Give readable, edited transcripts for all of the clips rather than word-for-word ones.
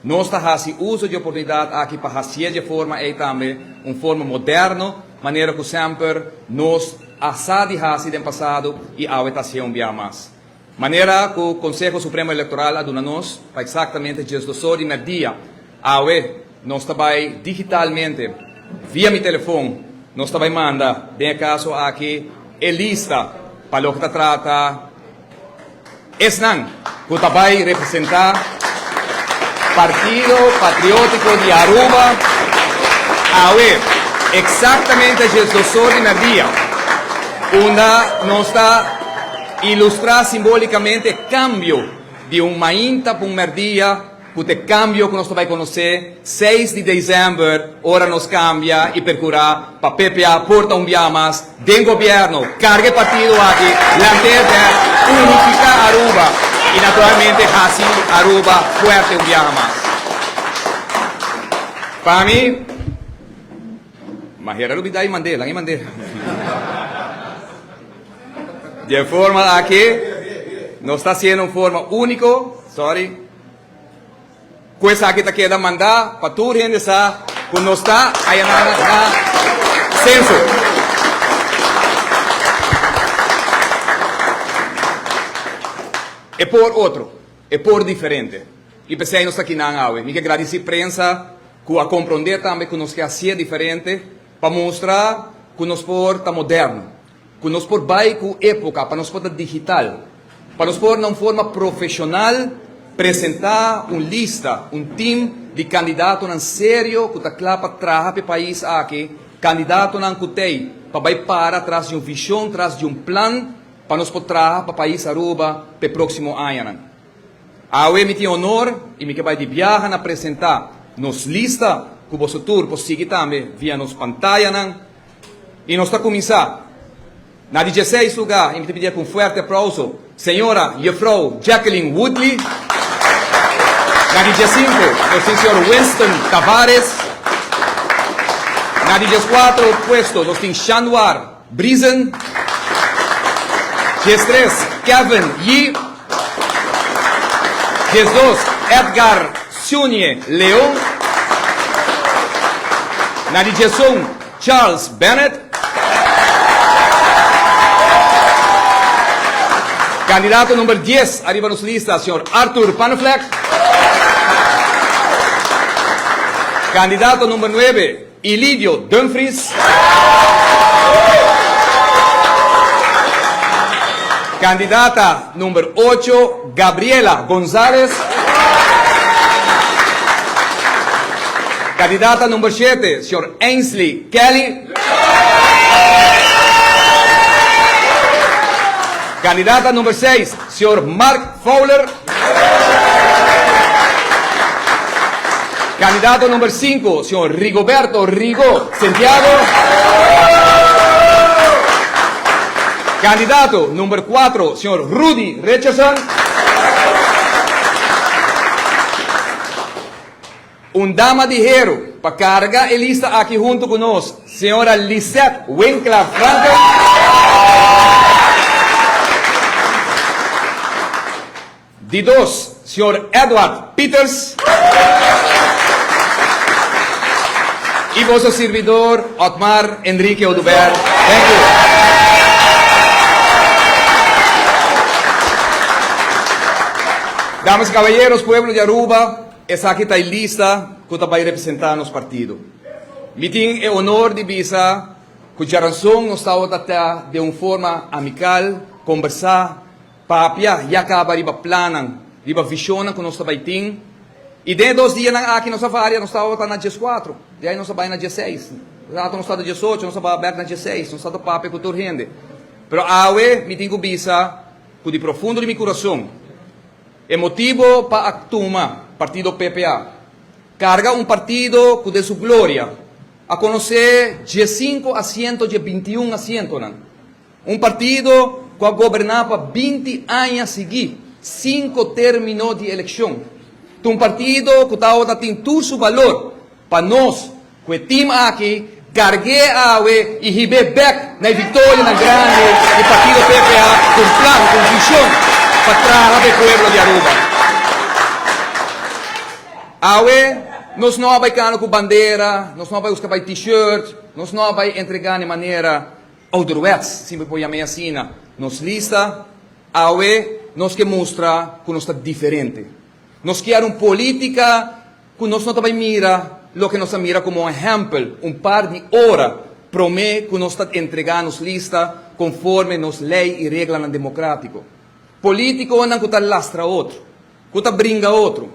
Nos ta hasi uso di e oportunidat aki pa hasié di e forma ei tambe, un forma moderno, manera ku semper nos a sa di hasi den pasado i awe ta hasié un bia mas. Manera ku Konseho Supremo Elektoral a duna nos pa eksaktamente diesdosor di mèrdia, awe nos ta bai digitalmente, via mi telefon, nos ta bai manda den e kaso aki e lista pa loke ta trata Esnan cu ta bay representa Partido Patriotico di Aruba awe exactamente diesdosor di merdia, unda nos ta ilustra simbolicamente e cambio di un mainta pa un merdia, Cu t'e cambio cu nos ta bay conoce seis di december ora nos cambia y percura pa PPA por ta un bia mas den gobierno, carga e partido aki, lant'e bek, unifica Aruba y naturalmente haci Aruba fuerte un biaha mas. Pa mi, ma hera lubida y mand'e, laga y mand'e. Di e forma aki nos ta haciendo un forma unico, sorry, Cu esaki ta keda manda pa tur hende sa cu nos ta ayanan na censo. E por otro, e por diferente. Y p'esey nos ta kinan awe. Mi ke gradici prensa cu a compronde tambe cu nos ke hacié diferente pa mustra cu nos por ta moderno. Ku nos por bai ku époka, pa nos por ta digital, pa nos por na un forma profeshonal presentá un lista, un tim di kandidatonan serio ku ta kla pa traha pa e pais aki, kandidatonan ku t'ei pa bai para tras di un vishon, tras di un plan pa nos por traha pa pais Aruba pa e próksimo añanan. Awe mi tin honor i mi ke bai di biaha na presentá nos lista ku boso tur por sigui tambe via nos pantayanan. I nos ta kuminsá na di dieseis lugá i mi ta pidié ku un fuerte aplauso, señora Juffrouw Jacqueline Woodley. Na di diesinku nos tin señor Winston Tavares. Na di dieskuatro puesto nos tin Shanwar Briesen. Diestres, Kevin Yee. 12, Edgar Sunie Leon. Na di 11, Charles Bennett. Candidato number 10 ariba nos lista, señor Arthur Panneflek. Candidato number 9, Ilidio Dumfries. Kandidata number ocho, Gabriela Gonzalez. Kandidata number shete, señor Ainsley Kelly. Kandidata number seis, señor Mark Fowler. Candidato number cinco, señor Rigoberto Rigo Santiago. Candidato number cuatro, señor Rudy Richardson. Un dama di heru pa carga e lista aki hunto cu nos, señora Lisette Winkler Franken. Di dos, señor Edward Pieters. Y boso sirbidor, Otmar Enrique Oduber. Thank you. Damas y caballeros, pueblo di Aruba, Esaki ta e lista cu ta bay representa nos partido. Mi tin e honor di bisa cu djaranson nos tabata ta den un forma amical, combersa, papia ya caba riba plannan, riba visionnan cu nos ta bay tin. Y den e dos dianan aki nos a varia, nos tabata na diescuatro, di ahi nos a bay na dieseis, rato nos tabata diesocho, nos a bay bek na dieseis, nos tabata papia cu tur hende. Pero awe mi tin cu bisa cu di profundo di mi curason, E motibo pa a tuma partido PPA. Carga un partido cu den su gloria a conoce diescinco asiento dje bintiun asientonan. Un partido cu a goberna pa binti aña sigui, cinco termino di eleccion. Ta un partido cu tawata tin tur su balor Pa nos, ku e team aki, karg'é awe i hib'é bèk na e viktorianan grandi di partido PPA ku un plan, ku un vishon pa traha pa e pueblo di Aruba. Awe, nos no a bay cana cu bandera, nos no a bay busca bay t-shirt, nos no a bay entrega di manera ouderwets, si mi por yama asina. Nos lista, awe, nos kier mustra cu nos ta diferente. Nos kier un politica cu nos no ta bay mira loke nos a mira como ehempel, un par di ora prome cu nos ta entrega nos lista conforme nos ley y regla democratico. Politiconan cu ta lastra otro, cu ta bringa otro.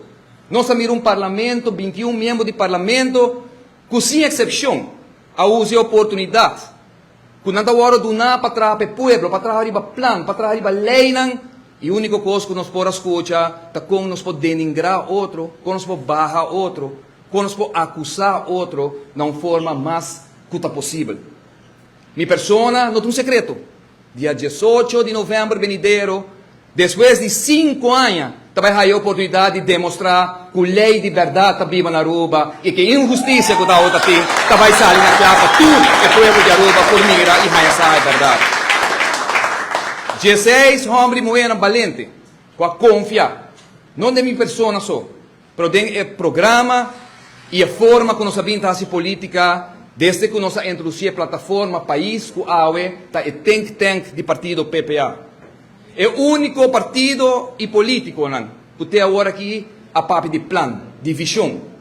Nos a mira un parlamento, 21 miembro di parlamento, cu sin excepcion, a usa e oportunidad cu nan a wordo duna pa traha pa pueblo, pa traha riba plan, pa traha riba ley, e unico cos cu nos por a scucha ta con nos por denigra otro, con nos por baha otro, con nos por acusa otro na un forma mas cu ta posibel. Mi persona no ta un secreto. Dia 18 di november venidero, despues di 5 aña, tambe tin e oportunidad di demostra cu ley di berdad ta biba na Aruba y cu inhusticia cu ta otro tin, tambe sali na cla pa tur e pueblo di Aruba por mira y haya e berdad. 16 homber y muher balente, cu a confia, no den mi persona so, pero den e programa y e forma cu nos a bin haci politica desde cu nos a introduci e plataforma Pais cu awe ta e think tank di partido PPA. E unico partido y politiconan cu te awor aki a papia di plan, di vision.